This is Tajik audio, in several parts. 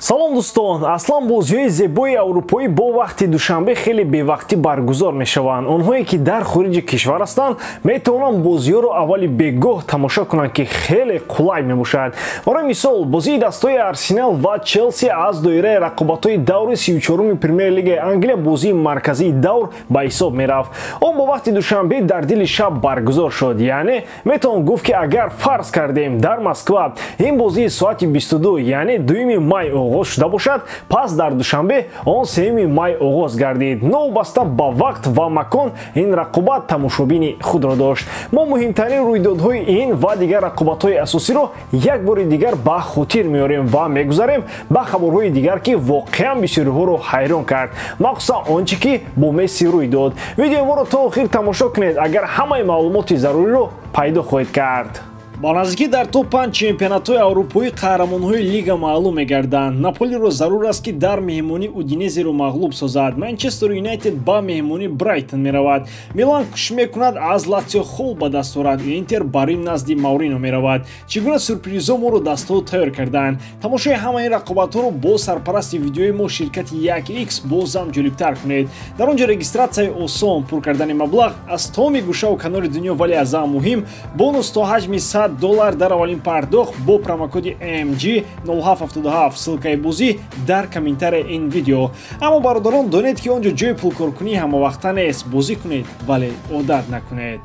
Салом дӯстон, аслан бозиҳои зебои аврупоӣ бо вақти душанбе хеле бевақтӣ баргузор мешаванд. Онҳое ки дар хориҷи кишвар ҳастанд, метавонанд бозиҳоро аввали бегоҳ тамошо кунанд, ки хеле қулай мебошад. Барои мисол, бозии дастҳои Арсенал ва Челси аз доираи рақобатҳои даври 34-уми Премер-лигаи Англия бозии марказии давр ба ҳисоб мерафт. Он бо вақти душанбе дар дили шаб баргузор шуд. Яъне метавон гуфт, ки агар фарз кардем, дар Москва ин бозии соати 22, яъне 2 май оғоз шуда бошад, пас дар Душанбе он 3 май оғоз гардид. Новобаста ба вақт ва макон, ин рақобат тамошобини худро дошт. Мо муҳимтарин рӯйдодҳои ин ва дигар рақобатҳои асосиро як бори дигар ба хотир меорем ва мегузарем ба хабарҳои дигар, ки воқеан бисёриҳоро ҳайрон кард, махсусан он чӣ ки бо Месси рӯй дод. Видеои моро то охир тамошо кунед, агар ҳамаи маълумоти заруриро пайдо хоҳед кард. Ба наздикӣ дар топ 5 чемпионатҳои аврупоӣ қаҳрамонҳои лига маълум мегарданд. Наполиро зарур аст, ки дар меҳмонӣ Удинезеро мағлуб созад. Манчестер Юнайтед ба меҳмонӣ Брайтон меравад. Милан кӯшиш мекунад, аз Латсио хол ба даст орад. Интер ба Рим назди Маурино меравад. Чӣ гуна сюрпризҳо моро дастҳо тайёр карданд? Тамошои ҳамаи ин рақобатҳоро бо сарпарасти видеои мо, ширкати 1X, бозам ҷолибтар кунед. Дар он ҷо регистратсияи осон, пур кардани маблағ аз тамоми гӯшаву канори дунё, вале аз ҳама муҳим, бонус то ҳаҷми $100 дар аввалин пардохт бо промокоди MG 0777. Ссылкаи бозӣ дар комментарияи ин видео. Аммо, бародарон, донед, ки он ҷо ҷои пулкоркунӣ ҳамавақта нест. Бозӣ кунед, вале одат накунед.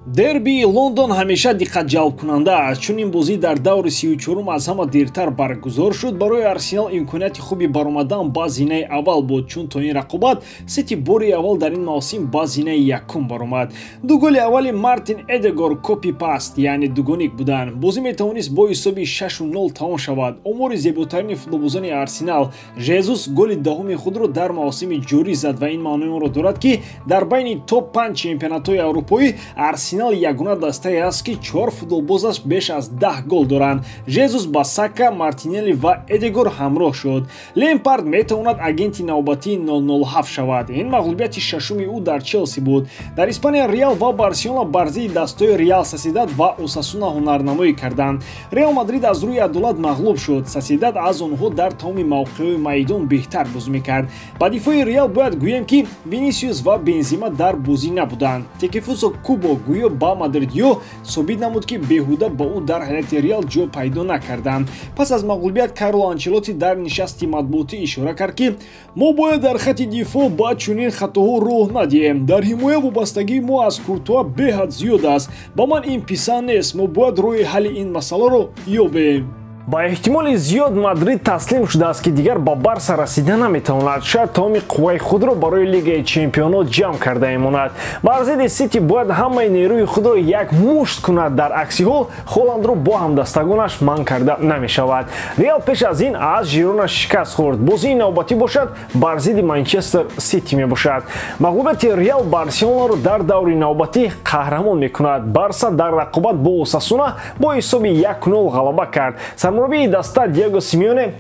Дербии Лондон ҳамеша диққатҷалбкунанда аст. Чун ин бозӣ дар даври 34-ум аз ҳама дертар баргузор шуд, барои Арсенал имконияти хуби баромадан ба зинаи аввал буд, чун то ин рақобат Сити бори аввал дар ин мавсим ба зинаи якум баромад. Ду голи аввали Мартин Эдегор копи паст, яъне дугоник буданд. Бозӣ метавонист бо ҳисоби 6-0 тамом шавад. Омори зеботарини футболбозони Арсенал: Жезус голи даҳуми худро дар мавсими ҷорӣ зад ва ин маънои онро дорад, ки дар байни топ 5 чемпионатҳои аврупоӣ Арсенал ягона дастае аст, ки чор футболбозаш беш аз 10 гол доранд. Жезус ба Сака, Мартинелли ва Эдегор ҳамроҳ шуд. Лемпард метавонад агенти навбатии 007 шавад. Ин мағлубияти шашуми ӯ дар Челси буд. Дар Испания Реал ва Барселона бар зидди дастҳои Реал Сосьедад ва Осасуна ҳунарнамоӣ карданд. Реал Мадрид аз рӯи адолат мағлуб шуд. Сосьедад аз онҳо дар тамоми мавқеъҳои майдон беҳтар бозӣ мекард. Ба дифои Реал бояд гӯем, ки Винисиус ва Бензима дар бозӣ набуданд. Такефусо Кубо гӯё ба мадридиё собит намуд, ки беҳуда ба ӯ дар ҳайати Реал ҷо пайдо накарданд. Пас аз мағлубият Карло Анчелотти дар нишасти матбуотӣ ишора кард, ки мо бояд дар хати дифоъ ба чунин хатоҳо роҳ надиҳем. Дар ҳимоя вобастагии мо аз Куртуа беҳад зиёд аст. Ба ман ин писанд нест. Мо бояд роҳи ҳалли ин масъаларо ёбем. Ба эҳтимоли зиёд Мадрид таслим шудааст, ки дигар ба Барса расида наметавонад. Шояд тамоми қувваи худро барои Лигаи чемпионот ҷамъ карда мемонад. Бар зидди Сити бояд ҳамаи нерӯи худро як мушт кунад, дар акси ҳол Холандро бо ҳамдастагонаш манъ карда намешавад. Реал пеш аз ин аз Жирона шикаст хӯрд. Бозии навбатӣ бошад, бар зидди Манчестер Сити мебошад. Мағлубияти Реал Барселонаро дар даври навбатӣ қаҳрамон мекунад. Барса дар рақобат бо Осасуна бо ҳисоби 1-0 ғалаба кард. Сармураббии даста Диего Симеоне,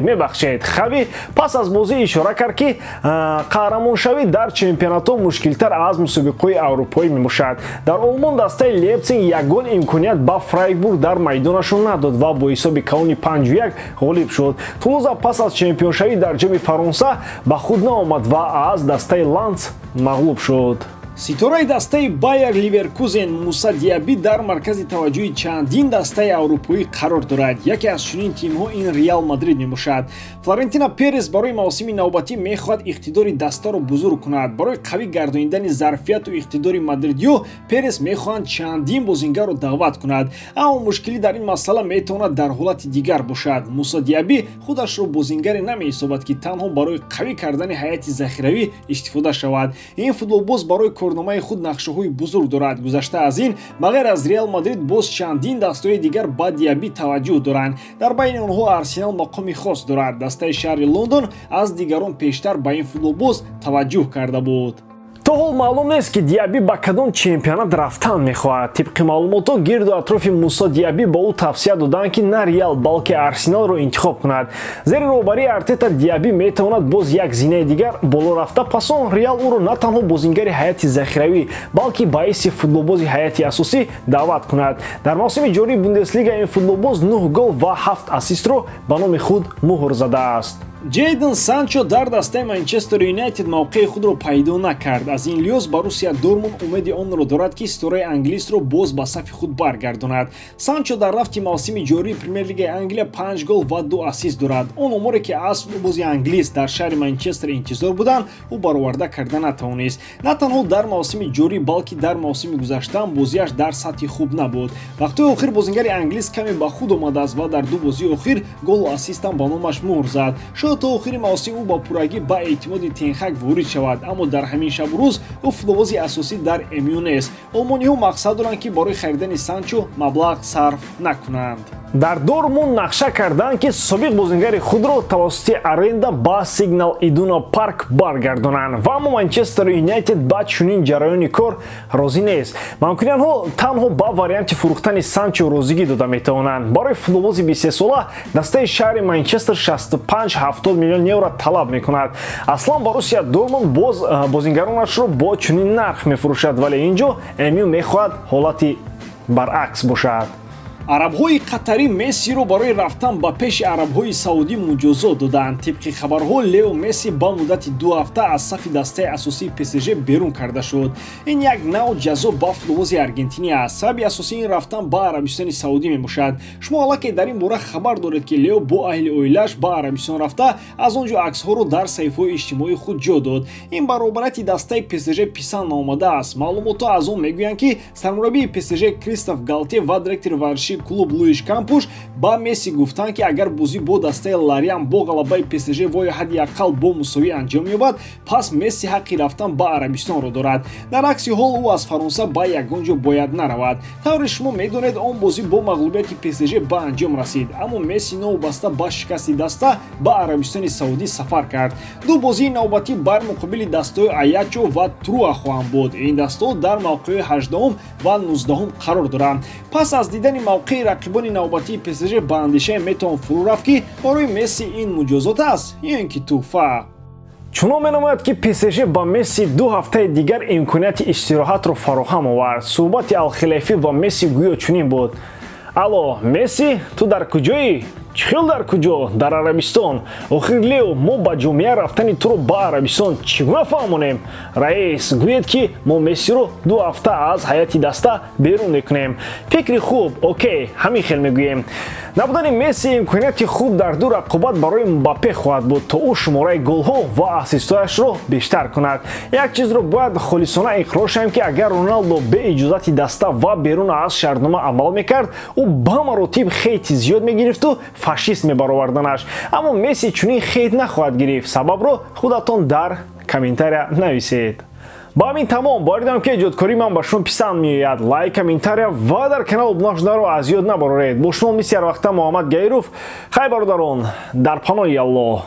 мебахшед, Хави, пас аз бозӣ ишора кард, ки қаҳрамоншавӣ дар чемпионатҳо мушкилтар аз мусобиқаҳои аврупоӣ мебошад. Дар Олмон дастаи Лейпсиг ягон имконият ба Фрайбург дар майдонашон надод ва бо ҳисоби калони 5-1 ғолиб шуд. Тулуза пас аз чемпионшавӣ дар Ҷоми Фаронса ба худ наомад ва аз дастаи Ланс мағлуб шуд. Ситораи дастаи Байер Ливеркузен Муса Диаби дар маркази таваҷҷӯҳи чандин дастаи аврупоӣ қарор дорад. Яке аз чунин тимҳо ин Реал Мадрид мебошад. Флорентино Перес барои мавсими навбатӣ мехоҳад иқтидори дастаро бузург кунад. Барои қавӣ гардонидани зарфияту иқтидори мадридиё Перес мехоҳанд чандин бозингарро даъват кунад, аммо мушкилӣ дар ин масъала метавонад дар ҳолати дигар бошад. Муса Диаби худашро бозингаре намеҳисобад, ки танҳо барои қавӣ кардани ҳайати захиравӣ истифода шавад. Ин футболбоз барои корномаи худ нақшаҳои бузург дорад. Гузашта аз ин, ба ғайр аз Реал Мадрид боз чандин дастаҳои дигар ба Диаби таваҷҷӯҳ доранд. Дар байни онҳо Арсенал мақоми хос дорад. Дастаи шаҳри Лондон аз дигарон пештар ба ин футболбоз таваҷҷӯҳ карда буд. То ҳол маълум нест, ки Диаби ба кадом чемпионат рафтан мехоҳад. Тибқи маълумотҳо, гирду атрофи Мусо Диаби ба ӯ тавсия доданд, ки на Реал, балки Арсеналро интихоб кунад. Зери роҳбарии Артета Диаби метавонад боз як зинаи дигар боло рафта, пас он Реал ӯро на танҳо бозингари ҳайати захиравӣ, балки ба ҳайси футболбози ҳайати асосӣ даъват кунад. Дар мавсими ҷории Бундеслига ин футболбоз 9 гол ва 7 ассистро ба номи худ муҳр задааст. Ҷейден Санчо дар дастаи Манчестер Юнайтед мавқеи худро пайдо накард. Аз ин лиҳоз Боруссия Дортмунд умеди онро дорад, ки ситораи англисро боз ба сафи худ баргардонад. Санчо дар рафти мавсими ҷории Премер-лигаи Англия 5 гол ва 2 ассист дорад. Он оморе, ки аз футболбози англис дар шаҳри Манчестер интизор буданд, ӯ бароварда карда натавонист. На танҳо дар мавсими ҷорӣ, балки дар мавсими гузаштаам бозиаш дар сатҳи хуб набуд. Вақтҳои охир бозингари англис каме ба худ омадааст ва дар ду бозии охир голу ассистам ба номаш муҳр зад. То охири мавсим ӯ ба пуррагӣ ба эътимоди Тенхак ворид шавад, аммо дар ҳамин шабу рӯз ӯ футболбози асосӣ дар МЮ нест. Олмониҳо мақсад доранд, ки барои харидани Санчо маблағ сарф накунанд. Дар Дортмунд нақша карданд, ки собиқ бозингари худро тавассути аренда ба Сигнал Идуна Парк баргардонанд, ва аммо Манчестер Юнайтед ба чунин ҷараёни кор розӣ нест. Манкунианҳо танҳо ба варианти фурӯхтани Санчо розигӣ дода метавонанд. Барои футболбози 23сола дастаи шаҳри Манчестер 65-70 миллион евро талаб мекунад. Аслан Боруссия Дортмунд боз бозингаронашро бо чунин нарх мефурӯшад, вале ин ҷо МЮ мехоҳад ҳолати баръакс бошад. Арабҳои қатарӣ Мессиро барои рафтан ба пеши арабҳои саудӣ муҷозот доданд. Тибқи хабарҳо, Лео Месси ба муддати 2 ҳафта аз сафи дастаи асосии ПСЖ берун карда шуд. Ин як нав ҷазо ба футболбози аргентинӣ аст. Сабаби асосии ин рафтан ба Арабистони Саудӣ мебошад. Шумо аллакай дар ин бора хабар доред, ки Лео бо аҳли оилааш ба Арабистон рафта, аз он ҷо аксҳоро дар саҳифаҳои иҷтимоии худ ҷо дод. Ин баробарати дастаи ПСЖ писанд наомадааст. Маълумотҳо аз он мегӯянд, ки сармураббии ПСЖ Кристоф Галте ва директори варзиши клуб Луиш Кампуш ба Месси гуфтанд, ки агар бозӣ бо дастаи Лариан бо ғалабаи ПСЖ ва ё ҳадди ақал бо мусовӣ анҷом ёбад, пас Месси ҳаққи рафтан ба Арабистонро дорад. Дар акси ҳол ӯ аз Фаронса ба ягон ҷо бояд наравад. Тавре шумо медонед, он бозӣ бо мағлубияти ПСЖ ба анҷом расид, аммо Месси новобаста ба шикасти даста ба Арабистони Саудӣ сафар кард. Ду бозии навбатӣ бар муқобили дастаҳои Аячо ва Труа хоҳанд буд. Ин дастаҳо дар мавқеъҳои 18 ва 19 қарор доранд. Пас аз дидани мавқеи рақибони навбатии ПСЖ ба андешае метавон фурӯ рафт, ки барои Месси ин муҷозот аст ё ин ки тӯҳфа. Чунон менамояд, ки ПСЖ ба Месси 2 ҳафтаи дигар имконияти истироҳатро фароҳам овард. Суҳбати Алхилайфӣ ва Месси гӯё чунин буд: Алло, Месси, ту дар куҷоӣ? Чӣ хел дар куҷо? Дар Арабистон. Охир Лео, мо ба ҷомеа рафтани туро ба Арабистон чӣ гуна фаҳмонем? Раис, гӯед, ки мо Мессиро 2 ҳафта аз ҳайати даста берун мекунем. Фикри хуб, окей, ҳамин хел мегӯем. Набудани Месси имконияти хуб дар ду рақобат барои Мбаппе хоҳад буд, то ӯ шумораи голҳо ва ассистҳояшро бештар кунад. Як чизро бояд холисона иқрор шавем, ки агар Роналдо бе иҷозати даста ва берун аз шартнома амал мекард, ӯ ба маротиб хейти зиёд мегирифту фашист мебароварданаш. Аммо Месси чунин хейт нахоҳад гирифт. Сабабро худатон дар комментария нависед. Ба ҳамин тамом. Боварӣ дорам, ки эҷодкории ман ба шумо писанд меояд. Лайк, комментария ва дар канал обуна шуданро аз ёд набароред. Бо шумо мисли ҳарвақта Муҳаммад Гаиров. Хайр, бародарон, дар паноҳи Аллоҳ.